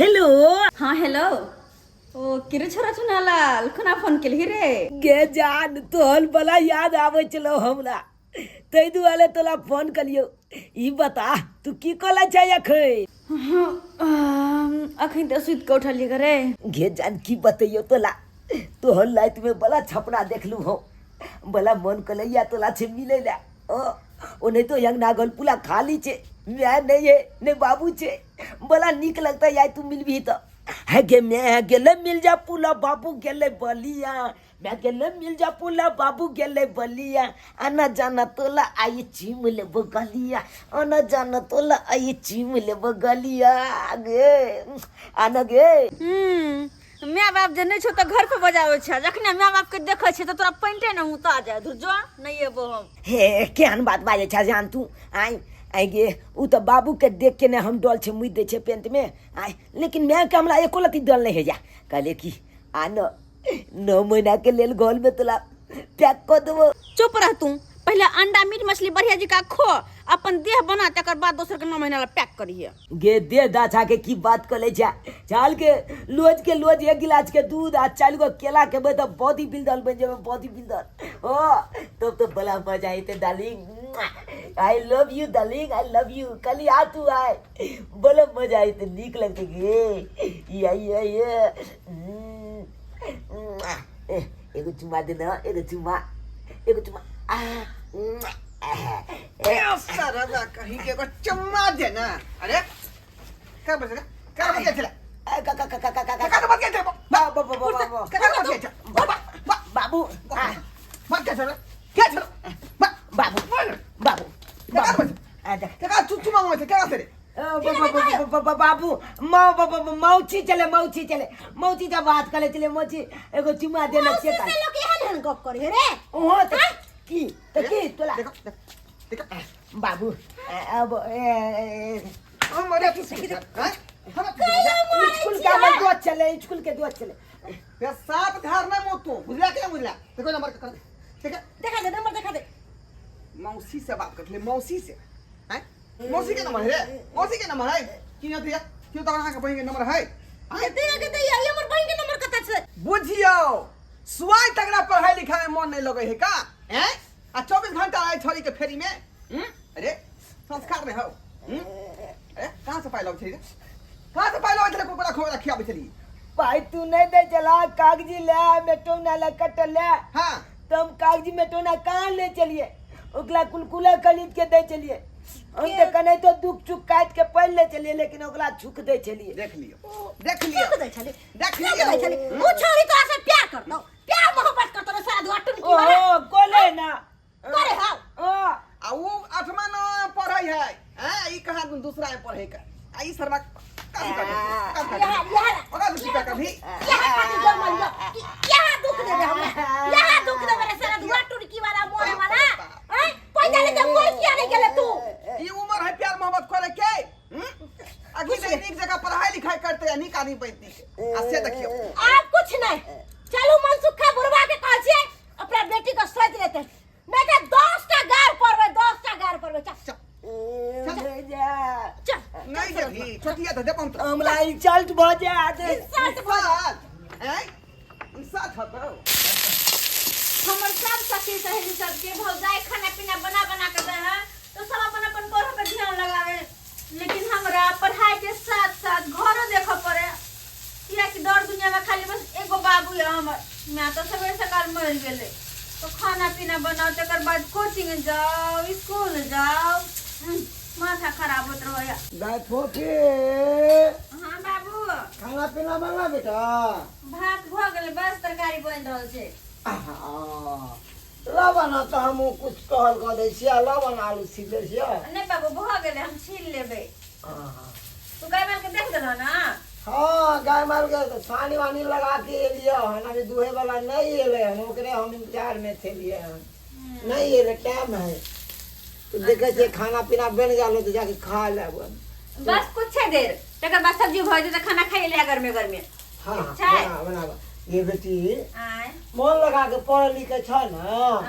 Hello. हाँ hello. ओ किरे छोरा चुनालाल कोना फोन केलही रे? गे जान तोहर बला याद आबै छलौ हमरा, ताहि दुआरे तोला फोन कलियौ। ई बता तू की कऽ छै अखन? अखन तऽ सुति कऽ उठलियै रे। गे जान की बतैयौ तोला, तोहर लाइट में बड़ा छपना देखलू हो, बड़ा मन कलैया तोला छे मिले ला। ओ ओने तो यंग नागल पुला खाली छे, मैं नहीं है नहीं बाबू छे, बड़ा निक लगता यार तू मिलबी तो। है गे मैं गेले मिल जा पुला बाबू गेले बलिया, मैं गेले मिल जा पुला बाबू गेले बलिया, आना जाना तोला आई चीम ले बगलिया, आना जाना तोला आई चीम ले बगलिया गे आना गे। माय बाप जे नहि छौ तऽ घर पर बजाबै छै, जखने माय बाप के देखै छै तऽ तोरा पैंटे ने उता जाय, धुर जो नहि एबो हम। हे केहन बात बाजै छै जान तू? आइ आइ गे उ तऽ बाबू के देख के ने हम डल छै मुति दै छै पेंट में आइ, लेकिन माय के हमरा एको लत्ती डल नहीं है जा। कहले कि आ न 9 महीना के लेल घर में तोला पैक कऽ देबो। चुप रह तू, पहले अंडा मीट मछली बढ़िया जकाँ खो, अपन देह बना, तकर बाद दोसर के 9 महीना ला पैक करिहे। गे देह दाछा के की बात कऽ लै छै, चाल के लोज के लोज एक गिलास के दूध आ 4 गो केला खेबै तऽ बॉडी बिल्डर बनि जेबै, बॉडी बिल्डर। ओ तब तो बड़ा मजा अयतै darling, I love you darling, I love you. कल आ तू आय, बड़ा मजा अयतै, नीक लगतै गे। या या या एगो चुमा दे ना, एगो चुमा, एगो चुमा। आ सरवा कहीं के एगो चुम्मा दे ना। अरे कर बस कर बस चला का का का का का का का बस चला बाबू बाबू बाबू का का बस चला बाबू बस चला क्या चला बाबू बाबू का बस का चुप चुम्मा मांगे क्या करे बाबू मौची चले, मौची चले, मौची जब बात करे चले, मौची एगो चुमा देने से का लोग एहन एहन गप करे रे। ओहो त की त की तोला देखो देखो बाबू अब हम मरे तू सीख हां स्कूल के हमर दोस्त चले, स्कूल के दोस्त चले। ये सात धार ना मो तू बुझला के बुझला देखो नंबर कर ठीक है देखा दे नंबर देखा दे। मौसी से बात कर ले, मौसी से हैं मौसी के नंबर है रे, मौसी के नंबर है की न दिया क्यों तोरा अहाँ के बहिन के नंबर है? कते कते ये हमर बहिन के नंबर कता छै? बुझियो सुआई तगड़ा पढ़ाई लिखाई में मन नहीं लगे है का हैं आ 24 घंटा आए छोरी के फेरी में। अरे संस्कार नहीं हो। अरे कहां से पाई लाबै छली रे, कहां से पाई लाबै छली कुकुरा खोरा खियाबै छली? पाई तू नहीं दे चला, कागजी ले मेटौना ले कट ले। हां तो हम कागजी मेटौना कहां ले चलिए, ओकरा कुलकुला खरीद के दे चलिए। हम तो कने तो दुख चुक काट के पढ़ ले चलिए, लेकिन ओकरा छुक दे चलिए। देख लियो, देख लियो, छुक दे चलिए, देख छुक लियो। दे चलिए। उ छोरी तोरा से प्यार करतो, प्यार मोहब्बत करतो रे सारा दुआ टुनकी वाला। ओहो कोले ना करे हां। ओ आ उ आठवां नौवां में पढ़ै है, हैं ई कहां दूसरा में पढ़ै का? आ ई शर्मा कथी करतै? कथी करतै? यहाँ, यहाँ। ओकरा से पूछा कभी? यहाँ खातिर जन्मल यो कि यहाँ दुख देबे हमरा, यहाँ दुख देबे रे सारा दुआ टुनकी वाला मोरे वाला। हैं पैसा ले जब कोई किया नहीं गेले तू। ई उम्र है प्यार मोहब्बत करे के? अभी से नीक जगह पढ़ाई लिखाई करते हैं, नीक आदमी बनती है। आ से देखियो। आप कुछ नहीं, चलू मनसुखा बुढ़वा के कहै छियै अपना बेटी को सोच लेते, नहीं तो 10 टा गार पड़बे, 10 टा गार पड़बे। चल चल चल नहीं देबही, छोटिया तऽ देबम तोरा। हमरा इंसल्ट भऽ जायत। इंसल्ट भऽ जायत। हैं? इंसल्ट होतौ। हमर सब सखी सहेली सबके भौजाई खाना पीना बना बना के दे है तो सब अपन अपन पढ़े पर ध्यान लगावे, लेकिन हमरा पढ़ाई के साथ साथ घरो देखे पड़े, कियाकि दर दुनिया में खाली बस एगो बाबू है हमर। मैं तो सवेरे सकाल मर गेले तो खाना पीना बनाओ, तकर बाद कोचिंग जाओ, स्कूल जाओ, माथा खराब होत रहे। दाय फोफी। हाँ बाबू। खाना पीना बना बेटा? भात भ गेल, बस तरकारी बनि रहल छै। लबना तऽ हमहूँ कुछ कहल कऽ दै छियै, लबन आलू छील दै छियै। नहि बाबू भऽ गेलै, हम छील लेबै। तू गाय माल के देख देलह ना? हाँ गाय माल के तऽ छानी वानी लगा के एलियै हन, अभी दुहे वाला नहीं एलै हन, ओकरे हम इंतजार में छलियै हन, नहीं एलै, टाइम है तो देखै छियै खाना पीना बनि गेल तऽ जाके खा लेबै। बस कुछ देर तकर बाद सब्जी भऽ जेतै, खाना खाइ ले गरमे गरमे। हाँ हाँ, छै? बना बना ये बेटी आय मन लगा के पढ़ लिखे छ ना?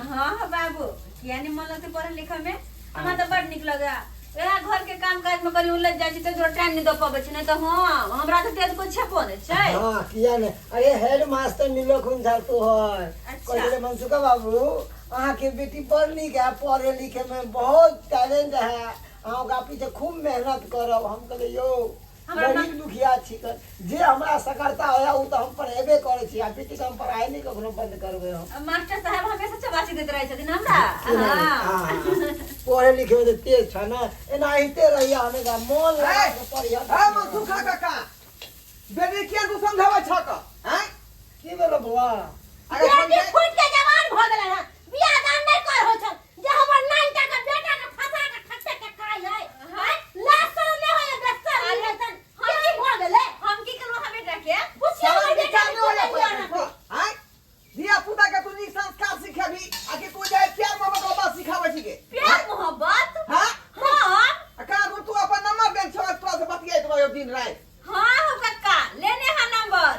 हाँ हाँ बाबू, किया नहीं मन लगते पढ़े लिखे में, हमरा तऽ बड़ नीक लगे। वएह घर के काम काज में कनी उलझ जाइ छी ताहि दुआरे टाइम नहि दऽ पबै छी, नहि तऽ हँ हमरा तऽ तेज कोइ छेपो नहि छै। हाँ, किया नहीं, अरे हेड मास्टर मिलखुन छल तोहर। अच्छा। कहले मनसुखा बाबू अहाँ के बेटी बड़ नीक है, पढ़े लिखे में बहुत टैलेंट है, अहाँ ओकरा पीछे खूब मेहनत करब। हम कहले यौ हमरा गरीब दुखिया छी जे हमरा सकरता होया ओ तऽ हम पढ़ेबे करै छी, आ बेटी के हम पढ़ाई नहीं कखनो बंद करबै हम। मास्टर साहब हमेशा चबासी दैत रहै छथिन हमरा। कि नहि? हाँ। हाँ, पढ़े लिखे में तऽ तेज छ ने, एनाहिते रहिया हमेशा मन लगा के पढ़िया। ए मनसुखा काका, बेटी किया तू समझाबै छक हैं? की भेलो बौआ? अगर बेटी समझाइ फूट के जवान भऽ गेलै हँ, बियाह दान नहि कर होइ छल जे हमर नानटा के बेटा के फंसा के खट्टे के खाइ है। हैं, लाज शरम नहि होइए, बेसर मिलै छल की भऽ गेलै? हम की करबो हम बेटा के? पुछियौ सारा हमर बेटा विचार के नहि होइए कोना बियाह तोरा, हैं? धिया पुता के तू नीक संस्कार सिखेबही आ कि तू जाय प्यार मोहब्बत वाला बात सिखाबै छी के? प्यार मोहब्बत? हाँ? हाँ। आ कहाँ तू अपन नंबर देन छौ, तोरा से बतियाइत रहियो दिन राति। हाँ हो कक्का, लेने हा नंबर,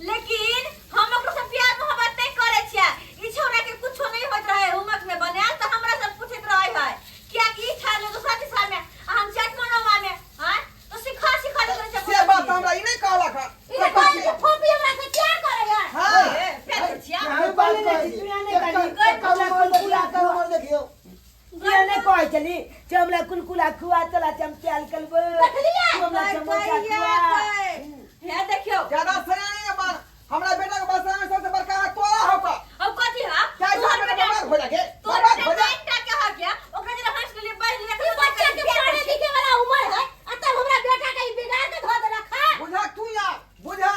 लेकिन हम ओकरो से प्यार मोहब्बत नहीं करे छियै। ई छौड़ा के कुछो नहीं होइत रहे होमवर्क में बनायल तऽ हमरा से पूछैत रहे है, कियाकि ई छाल दूसरा दिशा में आ हम चट मनोवा में। हां तो सिखा सिखा देत रहे। से बात हमरा ई नहीं कहलक हँ। ई तऽ कहै छै फोपी हमरा से प्यार करे है। हाँ। ए, प्यार करै छियै? की बात कहै छी? तू नहि कहली। एकर उमर देखियौ, एकर उमर देखियौ। तू नहि कहै छली जे हमरा कुलकुला खुआ तोला हम प्याल करबै? देखलियै? तू हमरा समोसा खुआ। हे देखियौ, ज्यादा सयाने ने बन, हमरा बेटा के बस में सबसे बड़का हाथ तोरा होता। अब कथी हा? चाहे तोहर बेटा बेटा बर्बाद हो जाके, तोहर बर्बाद बेटा हो जा। एकटा के हक या ओकरा जरा हंस लेलियै बाजि लेलियै। ई बच्चा के पढ़े लिखे वाला उम्र है आ तब हमरा बेटा के ई बिगाड़ के धऽ देलक है। बुझा तू यार, बुझा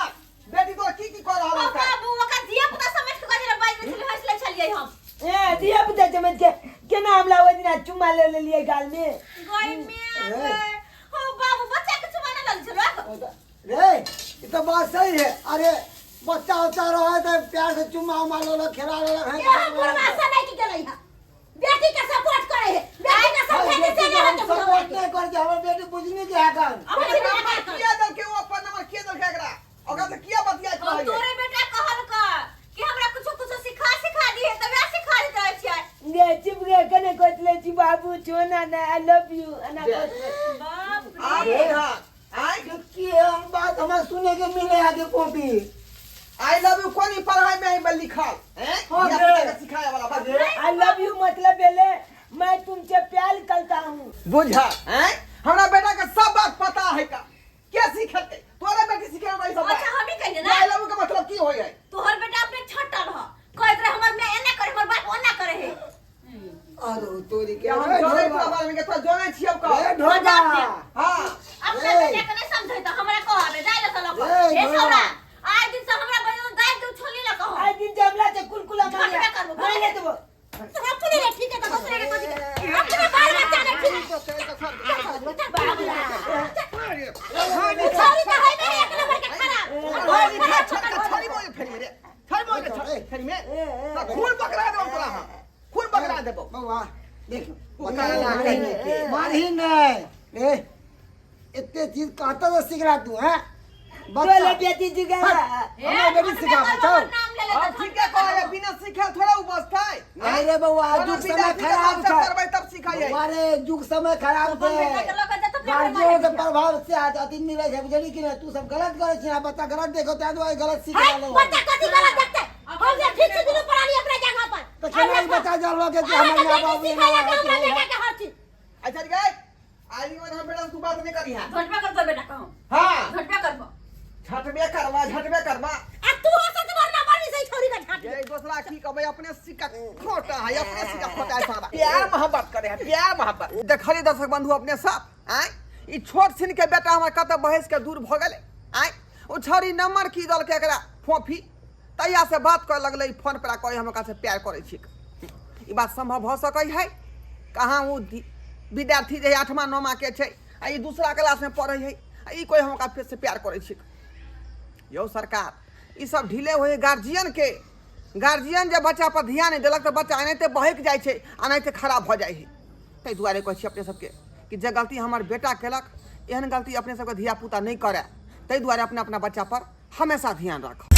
बेटी तोरा की की कर रहल ओ है। बाबू, ओकरा धिया पुता समझ के कथी बाजि लेलियै, हंस लै छलियै हम। ए धिया पुता समझ के केना हमरा ओहि दिना चुम्मा ले लेलियै गाल में? गई मिया गई। हो बाबू, बच्चा के चुमाने लग छलो? रे ई तो बात सही है। अरे बच्चा उच्चा रहे तो प्यार से चुम्मा उम्मा लेलक, खेला लेलक है। यहाँ बुढ़वा से नहीं की गेलै है, बेटी के सपोर्ट करे है, बेटी के समझे के से नहीं होते। सपोर्ट नहीं कर जे, हमर बेटी बुझनी के है कान। अपन नंबर किया दल के? ओ अपन नंबर किया दल के एकरा? ओकरा से किया बतियाइत हम रहियै? तोरे बेटा कहल का कि हमरा कुछो कुछो सिखा सिखा दिए तब वएह सिखा देत रहै छियै। गे चुप गे, कने कहैत रहै छी बाबू छो ना ना I love you एना कहैत रहै। बाप आब रे। बुझा आइ की हम बात हमरा सुने के मिले आगे copy? I love you कोन पढ़ाई में है लिखल हैं? हाँ धिया गे। पुता के सिखाए वाला बात। I love you मतलब भेलै मैं तुमसे प्यार करता हूँ। बुझा हैं, हमरा बेटा के सब बात पता है का के सिखेतै? तोरे बेटी सिखे हमरा ई सब बात? अच्छा हम ही कहिए ना। I love you के मतलब की होय है? तोहर बेटा अपने छटल ह, कहैत रहे हमर माय एना करे, हमर बाप ओना करे है। अरे तोरी के हम जानै तोरा बारे में के तोरा जानै छियौ का। ए ढोबा। हां। अपना ए। बेटा के नहीं समझै त हमरा कहबे जाय ल चलो। ए, हे ढोबा। छौड़ा, आज दिन से हमरा बजो दाइ दू छोली ल कहो। आज दिन से हमरा से कुलकुला झटबे मांगे करबो। मांगे देबो। अपने रे ठीक है तो दूसरे के कथी के अपने बाल बच्चा ने ठीक है। छौरी तो है नहीं एक नंबर के खराब। खून पकड़ा देबो तोरा, हम खून पकड़ा देबो। बौआ देख, बता ना कहीं के। मारही नहीं रे, एते चीज कहता तो सीख रहा तू है बोले बेटी जुगा। हमरा बेटी सिखाबै छौ? नाम ले ले। अब ठीक है कहे, बिना सीखे थोड़ा उ बसतै। अरे बौआ, जुग समय खराब छै। करबै तब सिखाइए। बौआ रे, जुग समय खराब अपन छै। बेटा के लऽ के जेतौ। गार्जियन के प्रभाव से अथी मिलै छै, बुझली कि नहि? तू सब गलत करै छी, बच्चा गलत देखो, ताहि दुआरे गलत सीख है रहलौ। बच्चा कथी गलत देखते? हम जे ठीक से दुनू प्राणी अपना जगह पर। तऽ केना ई बच्चा जानलो के कि हमर माय बाबू एना सिखाया के हमरा होइत बेटा के हर चीज? अच्छा गए, आज के बाद हम बेटा से तू बात नहीं करी है। झटबे करबो बेटा कहो। हां। झटबे करबो। झटबे करबा, झटबे करबा। आ तू हो सच वरना बड़ी सही छोरी का झाट। ये दूसरा की कहबै, अपने सिक्का खोटा है, अपने सिक्का खोटा है सारा। प्यार मोहब्बत करे है, प्यार मोहब्बत। देखली दर्शक बंधु अपने सब आय, ई छोट छिन के बेटा हमर कतऽ बहस के दूर भऽ गेलै आय। ओ छौड़ी नंबर की दलकै एकरा फोफी, तहिया से बात करे लगलै फोन पर, आ कहै हम ओकरा से प्यार करै छी। ई बात संभव भऽ सकै है? कहाँ ओ विद्यार्थी जे है आठमा नौमा के छै आ ई दूसरा क्लास में पढ़ै है आ ई कोई हम ओकरा फेर से प्यार करै छी। यौ सरकार, ई सब ढीले होइ गार्जियन के। गार्जियन जे बच्चा पर ध्यान नहि देलक तऽ बच्चा एनाहिते बहकि जाइ छै, एनाहिते खराब भऽ जाइ है। ताहि दुआरे कहै छी अपने सबके कि जे गलती हमर बेटा केलक, एहन गलती अपने सबके धिया पुता नहि करए, ताहि दुआरे अपना अपना बच्चा पर हमेशा ध्यान राखब।